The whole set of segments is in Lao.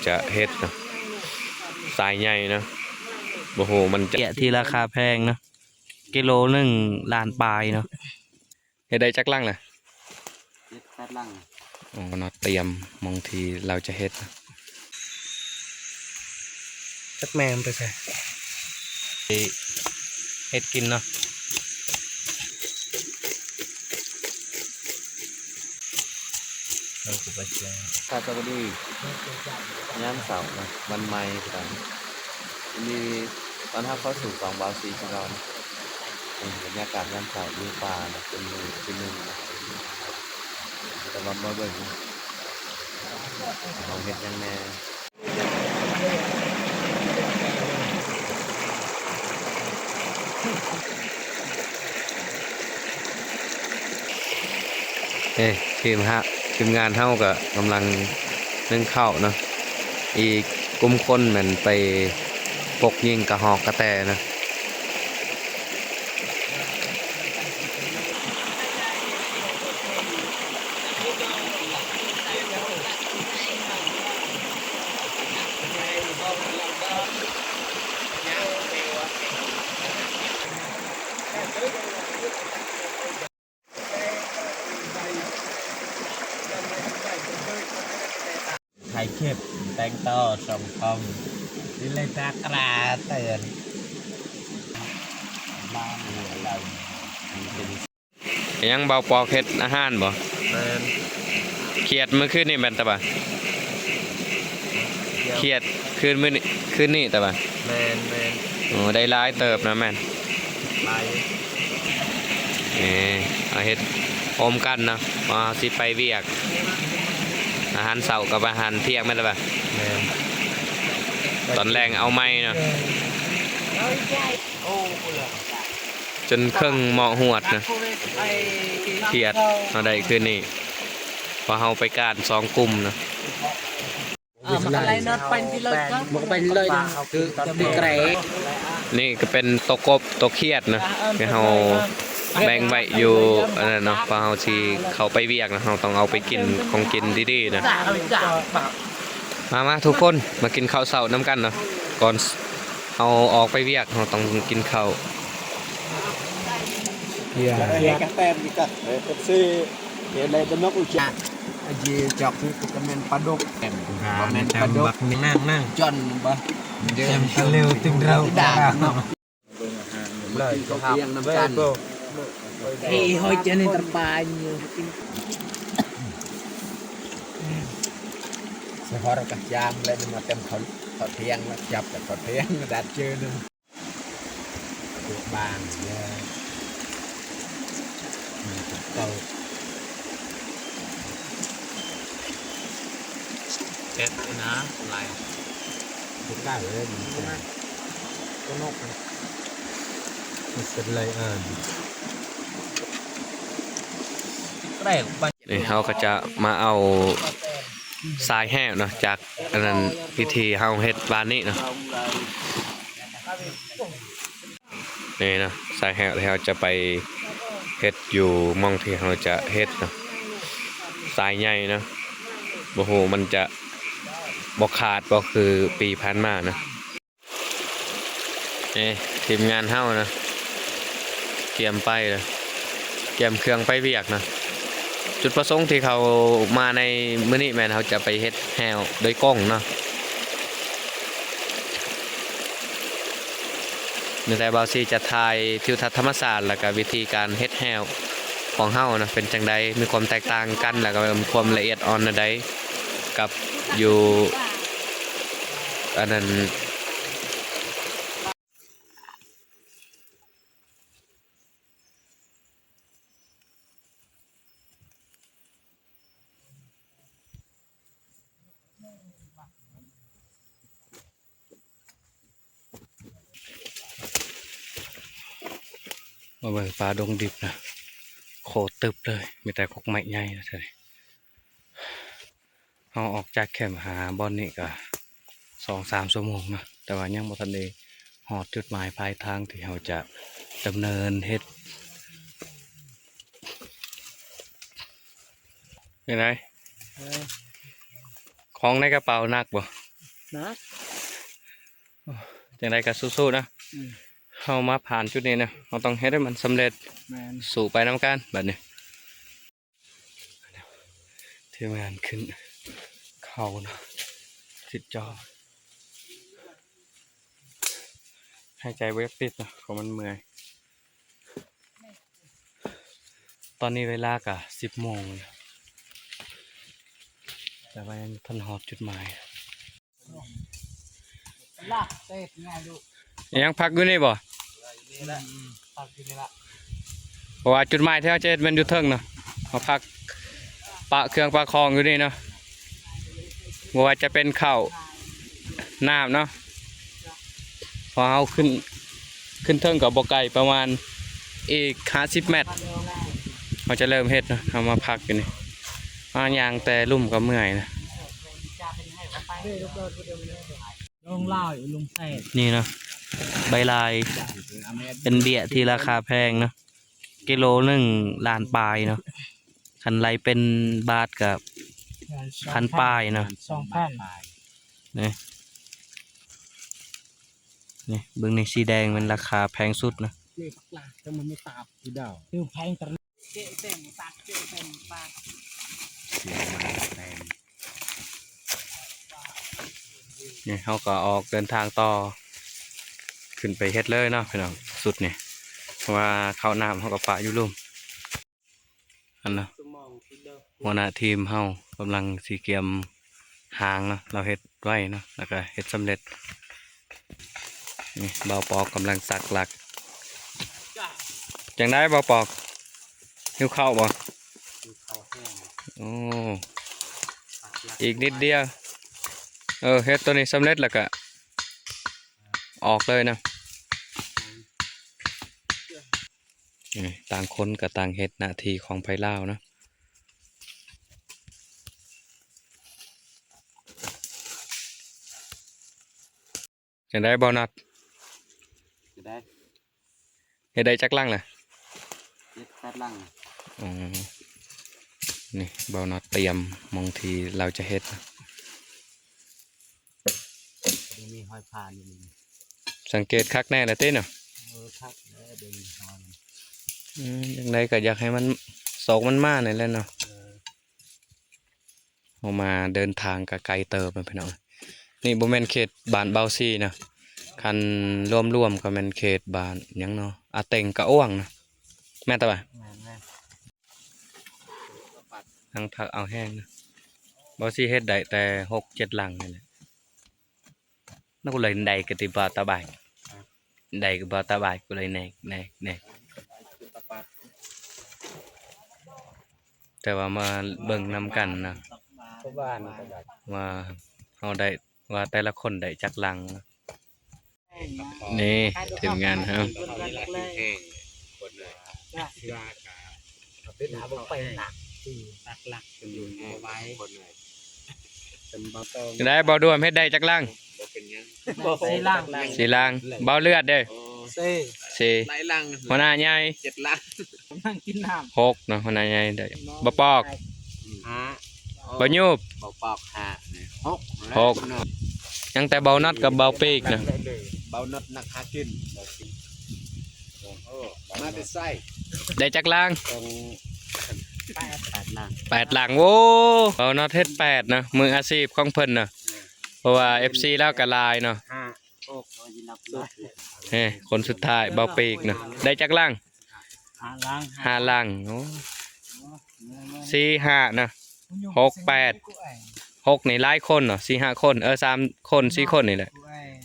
ຈະເຮັດເນາະ ຊາຍໃຫຍ່ເນາະ ບໍ່ຮູ້ມັນຈະ ເບ້ຍທີ່ລາຄາແພງເນາະ ກິໂລໜຶ່ງລ້ານປາຍເນາະ. ເຮັດໄດ້ຈັກຫຼັງລະ? ເຈັດແປດຫຼັງ. ໂອ້ ເນາະ ຕຽມໝ່ອງທີ່ລາວຈະເຮັດ ຈັກແມ່ມັນໄປໃສ ເຮັດກິນເນາະ. ສະບາຍດີ ຍາມເຊົ້ານະ ວັນໃໝ່ຄືກັນ ຍິນດີຕ້ອນຮັບເຂົ້າສູ່ຊ່ອງບ່າວສີຄືເກົ່ານະ. ເປັນບັນຍາກາດຍາມເຊົ້າຢູ່ປ່ານະ ເປັນມື້ທີໜຶ່ງນະ ແຕ່ວ່າມາເບິ່ງເຮົາເຮັດຫຍັງແດ່. ເອີ ທີມຮະ ທີມງານເຮົາກໍກຳລັງໜຶ້ງເຂົ້າເນາະ ອີກກຸ່ມຄົນແມ່ນໄປປົກຍິງກະຮອກກະແຕເນາະ. ຖ່າຍຄລິບ ແຕ່ງໂຕ ສົ່ງຄອມ ດີເລຍຕາກຣາເຕືອນ ຫຍັງ ບ່າວປອກເຮັດອາຫານບໍ່? ແມ່ນ. ຂຽດມື້ຄືນນີ້ແມ່ນຕະບະ? ຂຽດຄືນມື້ນີ້ ຄືນນີ້ຕະບະ? ແມ່ນໆ. ໂອ້ ໄດ້ຫຼາຍເຕີບນະແມ່ນ. ຫຼາຍ. ເອີ ເອົາເຮັດໂຮມກັນເນາະ ເພາະເຮົາຊິໄປວຽກ ອາຫານເຊົ້າກັບອາຫານທ່ຽງແມ່ນລະບະ? ແມ່ນ. ຕອນແລງເອົາໃໝ່ເນາະ ຈົນເຄິ່ງໝໍ້ຫວດນະ. ຂຽດເຮົາໄດ້ຄືນນີ້ ເພາະເຮົາໄປການສອງກຸ່ມນະ. ເອີ ມັນກໍໄລ່ນອດໄປທີ່ເລີຍກໍ ມັນກໍໄປເລີຍ ຄືເດັກແກຣ. ນີ້ກໍເປັນໂຕກົບໂຕຂຽດນະ ທີ່ເຮົາແບ່ງໄວ້ຢູ່ອັນນັ້ນເນາະ ເພາະເຮົາຊິເຂົ້າໄປວຽກນະ ເຮົາຕ້ອງເອົາໄປກິນຂອງກິນດີໆນະ. ມາໆ ທຸກຄົນ ມາກິນເຂົ້າເຊົ້ານຳກັນເນາະ ກ່ອນເຮົາອອກໄປວຽກ ເຮົາຕ້ອງກິນເຂົ້າ. ເອີ ເອັຟຊີ ເຮັດໄດ້ແຕ່ນົກອຸຈາ ອາຈີຈອກຄືກະແມ່ນປາດຸກ ບໍ່ແມ່ນປາດຸກ ນັ່ງໆ ຈອນບໍ່ ແຈ່ມຕະເຫຼວຕຶງເຮົາ ດາເນາະ. ເລີຍ ກິນເຂົ້າທ່ຽງນຳກັນ ເອີຍ ເຮີ້ຍ ເຈົ້ານີ້ຕະປາຍຢູ່ ສະຫອດກະຈາມ ແລ້ວມາເຕັມເຂົ້າ ເຂົ້າທ່ຽງ ແລ້ວຈັບເຂົ້າທ່ຽງ ດັດເຈີໜຶ່ງ. ບາງເດີ ມັນເຂົ້າເຈັດນະ ຫຼາຍ ຄືກັນເລີຍ ມັນເປັນຕົວນົກ ມັນເປັນລາຍອານ ແປກ. ນີ້ເຮົາກໍຈະມາເອົາຊາຍແຫ້ວເນາະ ຈາກອັນນັ້ນ ວິທີເຮົາເຮັດວານນີ້ເນາະ. ນີ້ເນາະ ຊາຍແຫ້ວທີ່ເຮົາຈະໄປເຮັດຢູ່ໝ່ອງທີ່ເຮົາຈະເຮັດເນາະ ຊາຍໃຫຍ່ເນາະ ບໍ່ຮູ້ມັນຈະບໍ່ຂາດບໍ່ຄືປີຜ່ານມາເນາະ. ເອີ ທີມງານເຮົານະ ກຽມໄປລະ ກຽມເຄື່ອງໄປວຽກນະ. ຈຸດປະສົງທີ່ເຮົາມາໃນມື້ນີ້ແມ່ນເຮົາຈະໄປເຮັດແຫ້ວໂດຍກົງເນາະ. ມີແຕ່ບ່າວສີຈະຖ່າຍທິວທັດທຳມະຊາດ ແລ້ວກະວິທີການເຮັດແຫ້ວຂອງເຮົານະ ເປັນຈັ່ງໃດ ມີຄວາມແຕກຕ່າງກັນ ແລ້ວກະມີຄວາມລະອຽດອ່ອນແນວໃດ ກັບຢູ່ອັນນັ້ນ. ມາເບິ່ງປ່າດົງດິບນະ ໂຄດຕຶບເລີຍ ມີແຕ່ກົກໄມ້ໃຫຍ່ນະ. ເຮົາອອກຈາກແຄມຫາບ່ອນນີ້ກະສອງສາມຊົ່ວໂມງເນາະ ແຕ່ວ່າຍັງບໍ່ທັນໄດ້ຮອດຈຸດໝາຍປາຍທາງທີ່ເຮົາຈະດຳເນີນເຮັດ. ເປັນໃດ? ເອີ ຂອງໃນກະເປົາໜັກບໍ່? ນະ ຈັ່ງໃດກໍສູ້ໆນະ. ອືມ ເຮົາມາຜ່ານຈຸດນີ້ນະ ເຮົາຕ້ອງເຮັດໃຫ້ມັນສຳເລັດ. ແມ່ນ ສູ້ໄປນຳກັນບັດນີ້. ທີມງານຂຶ້ນເຂົາເນາະ ຕິດຈໍ ຫາຍໃຈບໍ່ຢາກຕິດເນາະ ເພາະມັນເມື່ອຍ. ຕອນນີ້ເວລາກະສິບໂມງ ແຕ່ວ່າຍັງບໍ່ທັນຮອດຈຸດໝາຍ. ລາກເສດງ່າຍຢູ່. ຍັງພັກຢູ່ນີ້ບໍ່? ນີ້ແຫຼະ ອືມ ພັກຢູ່ນີ້ລະ ເພາະວ່າຈຸດໝາຍທີ່ເຮົາຈະເຮັດແມ່ນຢູ່ເທິງເນາະ. ເຮົາພັກປະເຄື່ອງປະຂອງຢູ່ນີ້ເນາະ ບໍ່ວ່າຈະເປັນເຂົ້າ ນ້ຳເນາະ ເພາະເຮົາຂຶ້ນ ຂຶ້ນເທິງກໍບໍ່ໄກ ປະມານອີກຫ້າສິບແມັດ ເຮົາຈະເລີ່ມເຮັດເນາະ. ເຮົາມາພັກຢູ່ນີ້ ມາຍ່າງແຕ່ລຸ່ມກໍເມື່ອຍນະ. ລົງລາວຢູ່ ລົງແຊ ນີ້ເນາະ ໃບລາຍ ເປັນເບ້ຍທີ່ລາຄາແພງເນາະ ກິໂລໜຶ່ງລ້ານປາຍເນາະ ຄັນໄລ່ເປັນບາດກໍພັນປາຍເນາະ ສອງພັນ ນີ້ ນີ້ເບິ່ງນີ້ ສີແດງແມ່ນລາຄາແພງສຸດເນາະ. ນີ້ເຮົາກໍອອກເດີນທາງຕໍ່ ຂຶ້ນໄປເຮັດເລີຍເນາະພີ່ນ້ອງ ຊຸດນີ້ ເພາະວ່າເຂົ້ານ້ຳເຮົາກໍປະຢູ່ລຸ່ມ. ອັນນະ ຫົວໜ້າທີມເຮົາກຳລັງຊິກຽມຫາງເນາະ ລາວເຮັດໄວ້ເນາະ ແລ້ວກໍເຮັດສຳເລັດ. ນີ້ບ່າວປອກກຳລັງສັກຫຼັກ. ຈັ່ງໃດບ່າວປອກ ຫິວເຂົ້າບໍ່? ຫິວເຂົ້າແຮງ. ໂອ້ ອີກນິດດຽວ ເອີ ເຮັດໂຕນີ້ສຳເລັດແລ້ວກະອອກເລີຍນະ. ນີ້ຕ່າງຄົນກໍຕ່າງເຮັດໜ້າທີ່ຂອງໃຜລາວເນາະ. ຈັ່ງໃດບ່າວນັດ? ຈັ່ງໃດ? ເຮັດໄດ້ຈັກຫຼັງລະ? ເຮັດແປດຫຼັງ. ອໍ ນີ້ບ່າວນັດຕຽມໝ່ອງທີ່ລາວຈະເຮັດ. ຍັງມີຮອຍຜ່ານຢູ່ນີ້ ສັງເກດຄັກແນ່ລະຕິເນາະ. ເອີ ຄັກແລ້ວເບິ່ງຮອຍ. ອືມ ຈັ່ງໃດກໍຢາກໃຫ້ມັນ ສອກມັນມານີ້ແຫຼະເນາະ. ເອີ ເຮົາມາເດີນທາງກໍໄກເຕີບແມ່ນພີ່ນ້ອງ. ນີ້ບໍ່ແມ່ນເຂດບ້ານບ່າວສີນະ ຄັນລວມໆກໍແມ່ນເຂດບ້ານຫຍັງເນາະ ອາເຕັງກະອ້ວງນະ ແມ່ນຕະບະ? ແມ່ນໆ ທັງພັກເອົາແຮງນະ. ບ່າວສີເຮັດໄດ້ແຕ່ຫົກເຈັດຫຼັງນີ້ແຫຼະ. ນັກເລີຍໄດ້ກະຕິບໍ່ຕະບາຍ ໄດ້ກະບໍ່ຕະບາຍ ກະເລີຍແນກ ແນກ ແນກ. ແຕ່ວ່າມາເບິ່ງນຳກັນນະ ວ່າເຮົາໄດ້ ວ່າແຕ່ລະຄົນໄດ້ຈັກຫຼັງ. ນີ້ທີມງານເຮົາ ເປັນຫາບໍ່ໄປໜັກ ປັກຫຼັກຢູ່ບໍ່ໄຫວ. ຈັ່ງໃດບ່າວດວມ ເຮັດໄດ້ຈັກຫຼັງ? ສີ່ຫຼັງ ສີ່ຫຼັງ. ບ່າວເລືອດເດ້? ສີ່ ສີ່ ຫຼາຍຫຼັງ. ຫົວໜ້າໃຫຍ່ ເຈັດຫຼັງ. ກຳລັງກິນນ້ຳ ຫົກເນາະ ຫົວໜ້າໃຫຍ່ໄດ້. ບ່າວປອກ ຫ້າ. ບ່າວຍູບ ບ່າວປອກ ຫ້າ. ຫົກ ຫົກ. ຍັງແຕ່ບ່າວນັດກັບບ່າວປີກນະ. ບ່າວນັດນັກຫາກິນ. ມາແຕ່ໃສ? ໄດ້ຈັກຫຼັງ? ແປດ ແປດຫຼັງ. ແປດຫຼັງ ໂອ້ ບ່າວນັດເຮັດແປດນະ ມືອາຊີບຂອງເພິ່ນນະ. ເພາະວ່າເອັຟຊີລາວກໍຫຼາຍເນາະ. ຫ້າ ຫົກ. ເອີ ຄົນສຸດທ້າຍບ່າວປີກນະ ໄດ້ຈັກຫຼັງ? ຫ້າຫຼັງ ຫ້າຫຼັງ. ໂອ້ ສີ່ ຫ້ານະ ຫົກ ແປດ. ຫົກນີ້ຫຼາຍຄົນເນາະ ສີ່ ຫ້າຄົນ ເອີ ສາມຄົນ ສີ່ຄົນນີ້ແຫຼະ.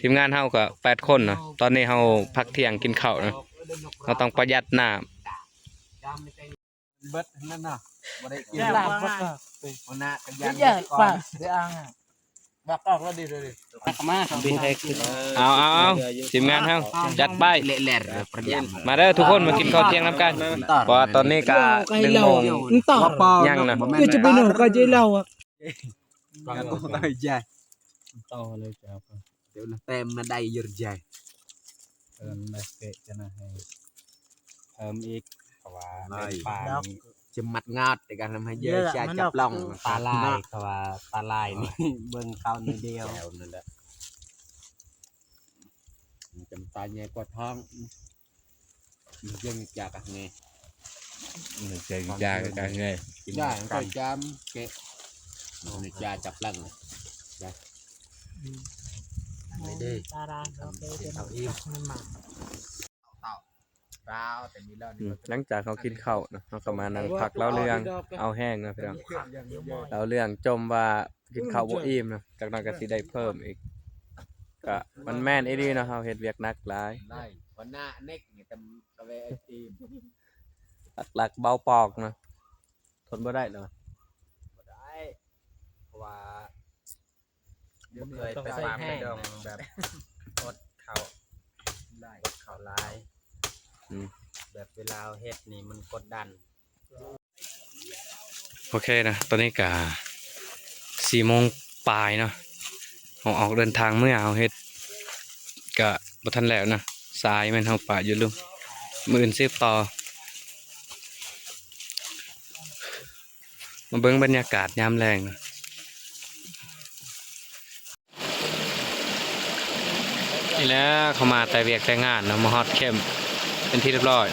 ທີມງານເຮົາກໍແປດຄົນເນາະ. ຕອນນີ້ເຮົາພັກທ່ຽງກິນເຂົ້າເນາະ ເຮົາຕ້ອງປະຢັດນ້ຳ. ເບິດຫັ້ນແຫຼະເນາະ ບໍ່ໄດ້ກິນ. ຫົວໜ້າກໍຢ້ານເບິດກ່ອນ. ບອກອອກແລ້ວເດ້ ເອົາ ເອົາ ເອົາ ທີມງານເຮົາຈັດໄປ. ມາເດີທຸກຄົນ ມາກິນເຂົ້າທ່ຽງນຳກັນ ເພາະວ່າຕອນນີ້ກະໜຶ່ງໂມງ ຍັງນະ. ເດີນະ ແຕ້ມນະໄດ້ເຢີແຈ. ເຕີມນະໄດ້ເກະຈະນະ ໃຫ້ເພີ່ມອີກ ເພາະວ່າເດີນປ່ານີ້ ຈະມັດງາດ ແຕ່ການທຳໃຫ້ເຫຍື່ອ ເຫຍື່ອ ມັນ ຈະ ອອກ ປະລ່ອງ ເປັນ ປາລາຍ ປາກເນາະ ເພາະວ່າປາລາຍນີ້ ເບິ່ງເຂົາໜ້ອຍດຽວ ແລ້ວນັ້ນແຫຼະ ມັນຈະຕາຍໃຫຍ່ກວ່າທ້ອງ ມັນຍັງຈາກກັນແນ່ ມັນຈະຈາກກັນແນ່ ຢ່າງກໍຈຳເກະ ມັນຈະຈັບຫຼັງ ອືມ ໄດ້ເດ້ ຕາລາງເຂົາເປັນເຂົາອີກ ເຂົາ ອືມ ຫຼັງຈາກເຮົາກິນເຂົ້າເນາະ ເຮົາກໍມານັ່ງພັກເລົ່າເລື່ອງເອົາແຮງເນາະພີ່ນ້ອງ ເລົ່າເລື່ອງຈົ່ມວ່າກິນເຂົ້າບໍ່ອີ່ມເນາະ ຈັກໜ່ອຍກໍຊິໄດ້ເພີ່ມອີກ ກະມັນແມ່ນອີ່ຫຼີເນາະ ເຮົາເຮັດວຽກໜັກຫຼາຍ ຫຼາຍ ຫົວໜ້າເນັກນີ້ ແຕ່ກະເວໄອຕີມ ຫຼັກໆເບົາປອກເນາະ ທົນບໍ່ໄດ້ເນາະ ບໍ່ໄດ້ ເພາະວ່າ ບໍ່ເຄີຍໄປຟາມໄປດົງແບບອົດເຂົ້າ ອືມ ແບບເວລາເຮົາເຮັດນີ້ມັນກົດດັນ. ໂອເຄນະ ຕອນນີ້ກະສີ່ໂມງປາຍເນາະ ເຮົາອອກເດີນທາງເມືອ ເຮົາເຮັດກະບໍ່ທັນແລ້ວນະ ຊາຍແມ່ນເຮົາປະຢູ່ລຸ່ມ ມື້ອື່ນສືບຕໍ່. ມາເບິ່ງບັນຍາກາດຍາມແລງ ນີ້ແຫຼະ ເຂົ້າມາແຕ່ວຽກແຕ່ງານເນາະ ມາຮອດແຄມເປັນທີ່ຮຽບຮ້ອຍ.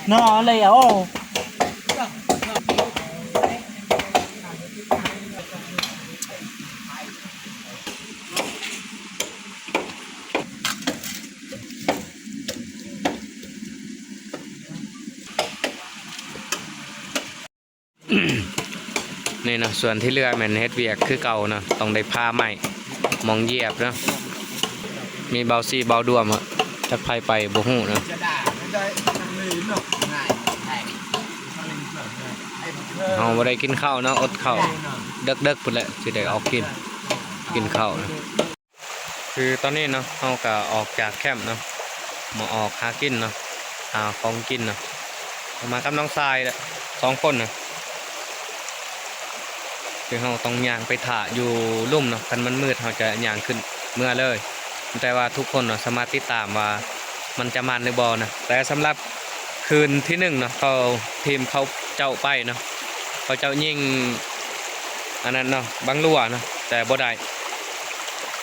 ເນາະ ເລີຍ ໂອ້ ນີ້ເນາະ ສ່ວນທີ່ເຫຼືອແມ່ນເຮັດວຽກຄືເກົ່າເນາະ ຕ້ອງໄດ້ຜ່າໄມ້ ໝ່ອງຢຽບເນາະ ມີເບົາຊີເບົາດວມ ຈັກໃຜໄປບໍ່ຮູ້ເນາະ ເຮົາບໍ່ໄດ້ກິນເຂົ້າເນາະ ອົດເຂົ້າ ເດິກໆພຸ້ນແຫຼະ ຊິໄດ້ອອກກິນ ກິນເຂົ້າເນາະ. ຄືຕອນນີ້ເນາະ ເຮົາກະອອກຈາກແຄມເນາະ ມາອອກຫາກິນເນາະ ຫາຂອງກິນເນາະ ເຮົາມາກັບນ້ອງຊາຍແຫຼະ ສອງຄົນນະ ຄືເຮົາຕ້ອງຍ່າງໄປຖ້າຢູ່ລຸ່ມເນາະ ຄັນມັນມືດເຮົາຈະຍ່າງຂຶ້ນເມືອເລີຍ ແຕ່ວ່າທຸກຄົນເນາະ ສາມາດຕິດຕາມວ່າມັນຈະໝັ້ນຫຼືບໍ່ນະ ແຕ່ສຳລັບ ຄືນທີໜຶ່ງເນາະ ເຂົາ ທີມເຂົາເຈົ້າໄປເນາະ ເຂົາເຈົ້າຍິງອັນນັ້ນເນາະ ບັງຫຼົວເນາະ ແຕ່ບໍ່ໄດ້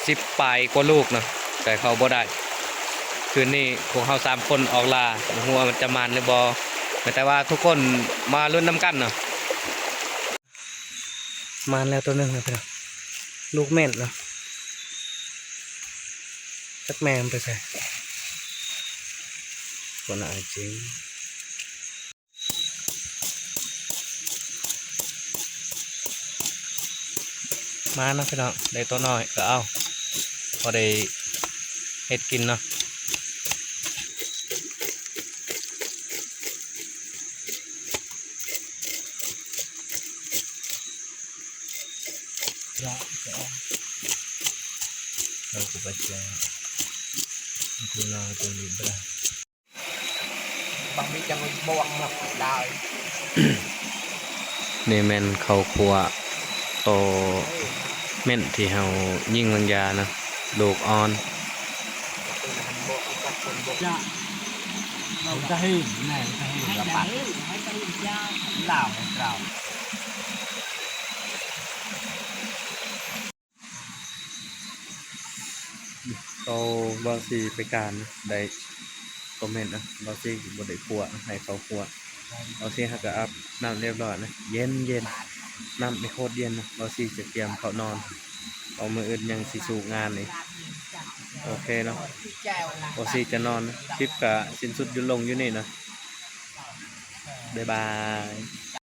ສິບປາຍກວ່າລູກເນາະ ແຕ່ເຂົາບໍ່ໄດ້ ຄືນນີ້ພວກເຮົາສາມຄົນອອກລ່າ ບໍ່ຮູ້ວ່າມັນຈະໝັ້ນຫຼືບໍ່ ແຕ່ວ່າທຸກຄົນມາລຸ້ນນຳກັນເນາະ. ມາແລ້ວໂຕໜຶ່ງນະພີ່ນ້ອງ ລູກແມ່ນເນາະ ຈັກແມ່ມັນໄປໃສ ບໍ່ໜ້າຈິງ ມາເນາະພີ່ນ້ອງ ໄດ້ໂຕນ້ອຍກໍເອົາ ພໍໄດ້ເຮັດກິນເນາະ. ນີ້ແມ່ນເຂົ້າຂົ້ວໂຕເມັ້ນທີ່ເຮົາຍິງວາງຢານະ ລູກອ່ອນ. ເຂົາເວົ້າຊິໄປການໄດ້ຄອມເມັ້ນນະ ເວົ້າຊິບໍ່ໄດ້ຂົ້ວ ໃຫ້ເຂົາຂົ້ວ ເວົ້າຊິຫາກະອາບນ້ຳຮຽບຮ້ອຍນະ ເຢັນໆ ນ້ຳນີ້ໂຄດເຢັນນະ ເວົ້າຊິຈະກຽມເຂົ້ານອນ ເພາະມື້ອື່ນຍັງຊິສູ້ງານອີກ ໂອເຄເນາະ ເວົ້າຊິຈະນອນນະ ຄລິບກະສິ້ນສຸດຢູ່ລົງຢູ່ນີ້ນະ. ບາຍບາຍ.